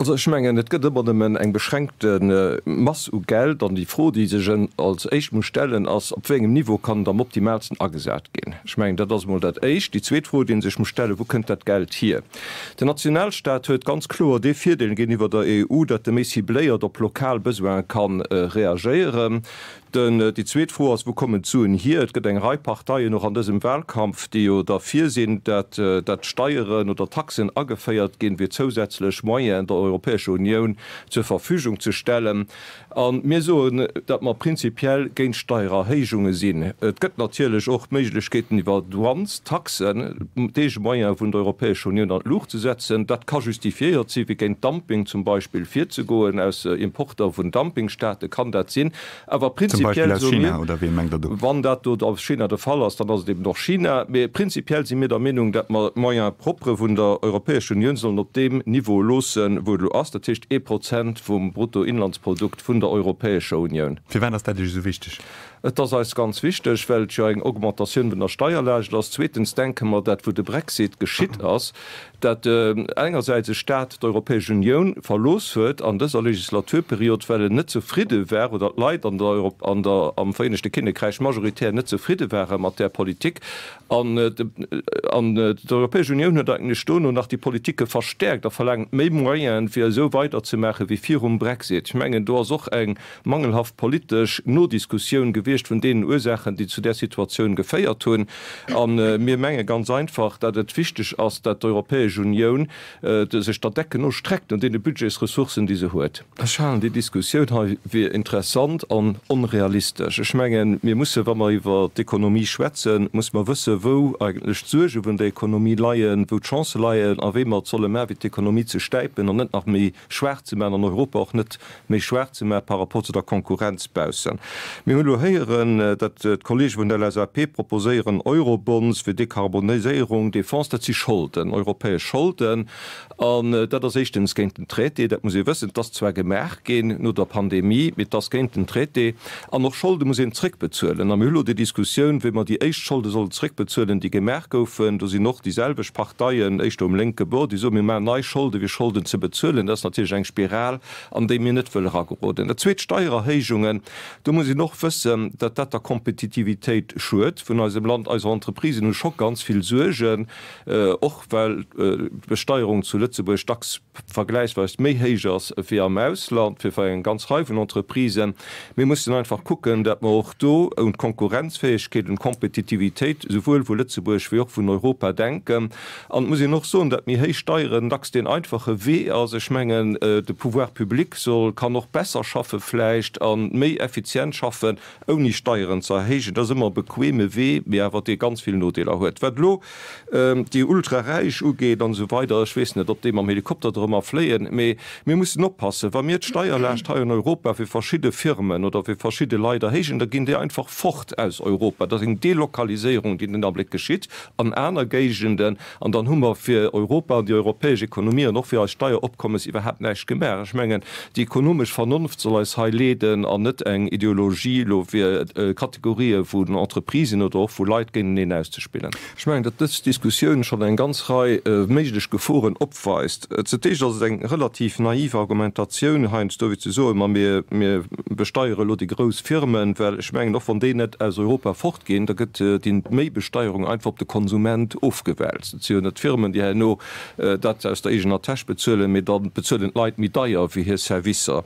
Also ech mengen, et gëtt ëmmer nëmmen eng beschränkte Mass u Geld an déi Fro, déi sech en als éischt muss stellen, ass, op wéi engem Niveau kann et am optimaalsten agesat ginn? Ech mengen, dat ass emol dat Éischt. Déi zweet Fro, déi ee sech muss stellen, Wou kënnt dat Geld hier? Den Nationalstaat huet ganz kloer dee Virdeel géintiwwer der EU, datt e méi cibléiert op lokal Besoine ka reagéieren. Den, déi zweet Fro ass, Wou kommen d'Suen hier? Et gëtt eng Rei Parteien, och an dësem Wahlkampf, déi jo derfir sinn, dat, dat Steieren oder Taxen ageféiert ginn, fir zousätzlech Moyenen der Europäescher Unioun zur Verfügung ze stellen. A mir soen, dat mer prinzipiell géint Steiererhéijunge sinn. Et gëtt natierlech och Méiglechkeeten, iwwer Douanes, Taxen, d'eege Moyene vun der Europäescher Unioun an d'Luucht ze setzen. Dat ka justifiéiert sinn, fir géint Dumping zum Beispill virzegoen aus Importer vun Dumpingstaate kann dat sinn. Awer prinzipiell soe mir, wann dat do aus China de Fall ass, dann ass et eben och China. Mee prinzipiell si mir der Meenung, datt mer d'Moyens propres vun der Europäescher Unioun sollen op deem Niveau loossen, wou et elo ass, dat heescht ee Prozent vum Bruttoinlandsprodukt vun der Europäescher Unioun. Firwat ass dat Iech esou wichteg? Et ass eis ganz wichteg, well et jo eng Augmentatioun vun der Steierlaascht ass. Zweetens denke mer, dat wou de Brexit geschitt ass, dat engersäits e Staat d'Europäesch Unioun verlooss huet an dëser Legislaturperiod, well en net zefridde war oder d'Leit an der, an der, am Vereenegte Kinnekräich majoritär net zefridde ware mat där Politik. An, an d'Europäesch Unioun huet eigentlech dono nach déi Politike verstärkt a verlaangt méi Moyenen, fir esou weiderzemaache wéi virum Brexit. Ech mengen, do ass och eng mangelhaft politesch Nodiskussioun gewiescht vun deenen Ursaachen, déi zu där Situatioun geféiert hunn. A mir menge ganz einfach, datt et wichteg ass, datt d'Europäesch Unioun sech der Decken no streckt no deene Budgetsressourcen, déi se huet. Ech halen déi Diskussioun hei fir interessant an onrealistesch. Ech mengen, mir mussen, wa mer iwwer d'Ekonomie schwätzen, musse mer wëssen, wou eigentlech d'Suerge vun der Ekonomie leien, wou d'Chancë leien a wéi mer et solle maachen, fir d'Ekonomie ze stäipen an net nach méi schwaach ze maachen an Europa och net méi schwaach ze maachen par rapport zu der Konkurrenz baussen. Mir hunn elo héieren, datt d'Kollege vun der LSAP proposéieren Eurobonds fir Dekarboniséierung, Défense. Dat si Scholden, europäesch Scholden. An dat ass éischtens géint den Traité, dat muss ee wëssen. Et ass zwar gemaach ginn no der Pandemie, mee et ass géint den Traité. An och Scholde muss een zréckbezuelen. A mir hu elo déi Diskussioun, wéi mer déi éischt Scholde sollen zréckbezuelen, déi gemaach goufen. Do sinn och déi selwecht Parteien, éischter um lénke Bord, déi soen, mir maachen nei Scholde fir Scholden ze bezuelen. Dat ass natierlech eng Spiral, an déi mir net wëlle erageroden. Dat Zweet, Steiererhéijungen. Do muss een och wëssen, datt dat der Kompetitivitéit schued vun eisem Land. Eis Entreprisen hu scho ganz vill Suergen, och well d'Besteierung zu Lëtzebuerg dacks vergläichsweis méi héich ass wéi am Ausland fir eng ganz Rei vun Entreprisen. Mir mussen einfach kucken, datt mer och do un d'Konkurrenzfäegkeet, un d'Kompetitivitéit souwuel vu Lëtzebuerg wéi och vun Europa denken. An et muss een och soen, datt méi héich Steieren dacks deen einfache Wee ass. Ech mengen, de Pouvoir public soll, kann och besser schaffe vläicht a méi effizient schaffen, ouni Steieren ze erhéijen. Dat ass ëmmer e bequeme Wee, mee awer dee ganz vill Nodeeler huet. Wat elo déi Ultraräich ugeet an esou weider, ech weess net, ob déi mam Helikopter dorëmmer fléien, mee mir mussen oppassen, wa mir d'Steierlaascht hei an Europa fir verschidde Firmen oder fir verschidde Leit erhéijen, da ginn déi einfach fort aus Europa. Dat ass eng Delokaliséierung, déi den Abléck geschitt an aner Géigenden. An dann hu mer fir Europa an déi europäesch Ekonomie an och fir eist Steieropkommes iwwerhaapt näischt gemaach. Ech mengen, déi ekonomesch Vernonft soll eis hei leeden an net eng Ideologie elo fir Kategorië vun Entreprisen oder och vu Leit géinteneen auszespillen. Ech mengen, datt dës Diskussioun schonn eng ganz Rei méiglech Geforen opweist. Zu d'éischt ass et eng relativ naiv Argumentatioun heiansdo fir ze soen, ma mir besteiere elo déi grouss Firmen, well ech mengen, och wann déi net aus Europa fortginn, da gëtt déi Méibesteierung einfach op de Konsument ofgewälzt. Et si jo net d'Firmen, déi herno dat aus der eegener Täsch bezuelen, mee da bezuelen d'Leit méi deier fir hir Servicer.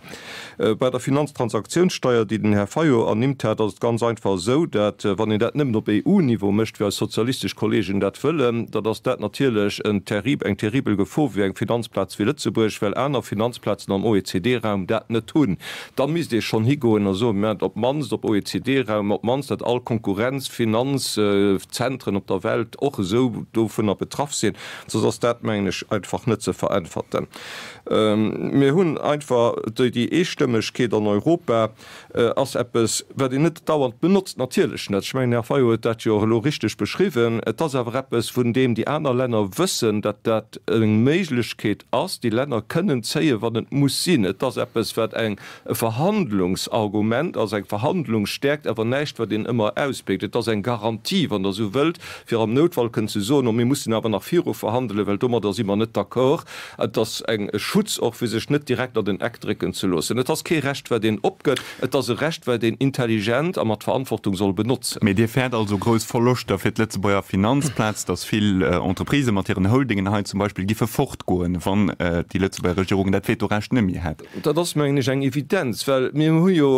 Bei der Finanztransaktionssteuer, déi den Här Fayot ernimmt hat, ass et ganz einfach esou, dat, wann een dat nëmmen op EU-Niveau mécht, wéi eis sozialistesch Kollegen dat wëllen, datt ass dat natierlech en terrib, eng terribel Gefor fir eng Finanzplaz wéi Lëtzebuerg, well aner Finanzplazen am OECD-Raum dat net hunn. Da misst ee schonn higoen a soen, mir maachen et op d'mannst op OECD-Raum, op d'mannst, datt all Konkurrenz-Finanzzentren op der Welt och esou dovunner betraff sinn. Soss ass dat, mengen ech, einfach net ze veräntwerten. Mir hunn einfach déi Eestëmmegkeet an Europa ass eppes, wat een net dauernd benotzt, natierlech net. Ech mengen, den Här Fayot huet dat jo och elo richteg beschriwwen. Et ass awer eppes, vun deem déi aner Länner wëssen, datt dat eng Méiglechkeet ass. ass, déi Länner kënnen zéien, wann et muss sinn. Et ass eppes, wat eng e Verhandlungsargument ass, eng Verhandlungsstärkt, awer näischt, wat een ëmmer auspéckt. Et ass eng Garantie, wann Der esou wëllt, fir am Noutfall kënnen ze soen, oh mir mussen awer nach viru verhandelen, well domadder si mer net d'accord. Et ass eng e Schutz och, fir sech net direkt an den Eck drécken ze loossen. Et ass kee Recht, wat een opgëtt. Et ass e Recht, wat een intelligent a mat Verantwortung soll benotzen. Mee Dir fäert also grouss Verloschter fir d'Lëtzebuerger Finanzplaz, datt vill Entreprisë mat hiren Holdingen hei zum Beispill giffe fortgoen, wann déi Lëtzebuerger Regierung dat Vetorecht net méi hätt? Dat ass, mengen ech, eng Evidenz, well mir hu jo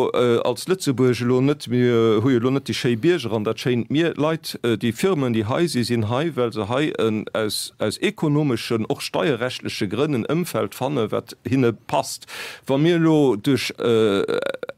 als Lëtzebuerg elo net, mir hu jo elo net déi schéi Bierger an dat schéint Mier. D'Leit, déi Firmen, déi hei sinn, sinn hei, well se hei en aus, aus ekonomeschen, och steierrechtleche Grënn en Ëmfeld fannen, wat hinne passt. Wa mir elo duerch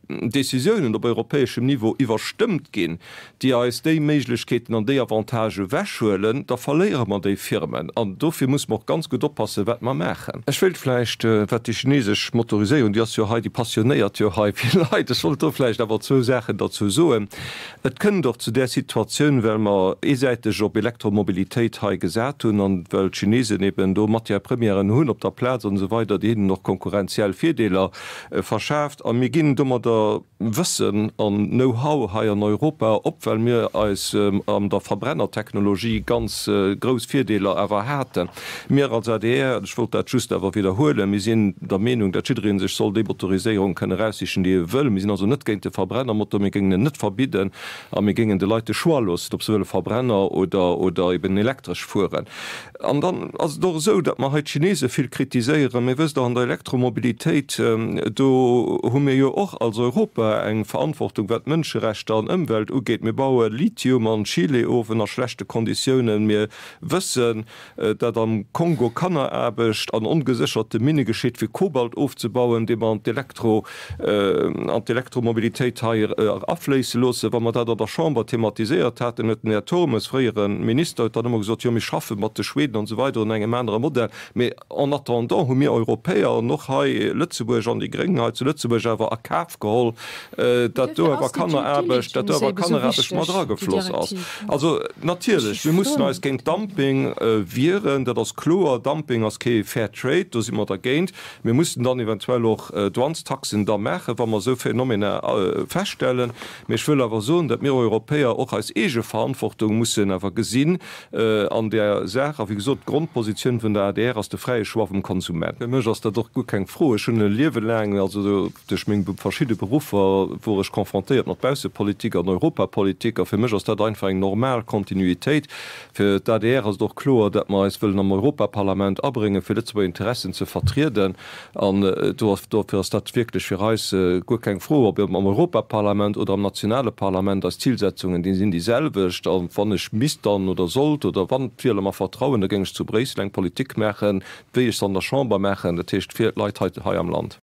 Décisiounen op europäeschem Niveau iwwerstëmmt ginn, déi eis déi Méiglechkeeten an déi Avantage ewechhuelen, da verléiere mer déi Firmen. An dofir musse mer och ganz gutt oppassen, wat mer maachen. Ech wéilt vläicht, wat déi chinesesch Motoriséierung, déi ass jo hei, déi passionéiert jo hei vill Leit, ech wollt do vläicht awer zwou Saachen derzou soen. Et kënnt och zu där Situatioun, well mer eesäiteg op Elektromobilitéit hei gesat hunn an well d'Chinesen eben do Matière-premièren hunn op der Plaz an esou weider, déi hinnen och konkurrenziell Virdeeler verschaaft. A mir ginn domadder Wëssen an Know-how hei an Europa op, well mir eis an der Verbrennertechnologie ganz grouss Virdeeler awer haten. Mir als adr, ech wollt dat just awer widderhuelen, mir sinn der Meenung, datt jidderee sech soll déi Motoriséierung kënne eraussichen, déi e wëll. Mir sinn also net géint de Verbrennermotor, mir géingen en net verbidden a mir géingen de Leit de Choix loossen, ob se wëlle Verbrenner oder oder eben elektresch fueren. An dann ass et och esou, datt mer hei d'Chinese vill kritiséieren. Mee wësst Der, an der Elektromobilitéit, do hu mir jo och als Europa eng Verantwortung, wat Mënscherechter an Ëmwelt ugeet. Mir baue Lithium an Chile of ënner schlechte Konditiounen. Mir wëssen, datt am Kongo Kanneraarbecht an ongesécherte Minne geschitt, fir Kobalt ofzebauen, dee mer an d'Elektro, an d'Elektromobilitéit hei afléisse loossen. Wa mer dat an der Chamber thematiséiert haten, huet den Här Turmes, fréiere Minister, huet dann ëmmer gesot, jo mir schaffe mat de Schweden an esou weider un engem anere Modell. Mee en attendant hu mir Europäer an och hei Lëtzebuerg an déi Gréng hei zu Lëtzebuerg awer a Kaf geholl, datt do awer Kanneraarbecht, datt do awer Kanneraarbecht mat eragefloss ass. Also natierlech, mir mussen eis géint Dumping wieren, dat ass kloer. Dumping ass kee Fair Trade, do si mer dergéint. Mir mussen dann eventuell och Douanestaxen da maachen, wa mer esou Phänomener feststellen. Mee ech wëll awer soen, datt mir Europäer och eis eege Verantwortung mussen awer gesinn an där Saach. A wéi gesot, d'Grondpositioun vun der adr ass de fräie Choix vum Konsument. Fir mech ass dat och guer keng Fro. Ech hunn e Liewe laang, also duerch meng verschidde Beruffer, wor ech confrontéiert mat Baussepolitik an Europapolitik. A fir mech ass dat einfach eng normal Kontinuitéit. Fir d'ADR ass et och kloer, datt mer eis wëllen am Europaparlament abréngen, fir Lëtzebuerger Interessen ze vertrieden. An dofir ass dat wierklech fir eis guer keng Fro, ob am Europaparlament oder am nationale Parlament. Eis Zilsetzungen, déi sinn déi selwecht. A wann ech misst dann oder sollt oder wann d'Wieler mer vertrauen, da géing ech zu Bréissel eng Politik maachen, wéi ech se an der Chamber maachen, dat heescht fir d'Leit hei am Land.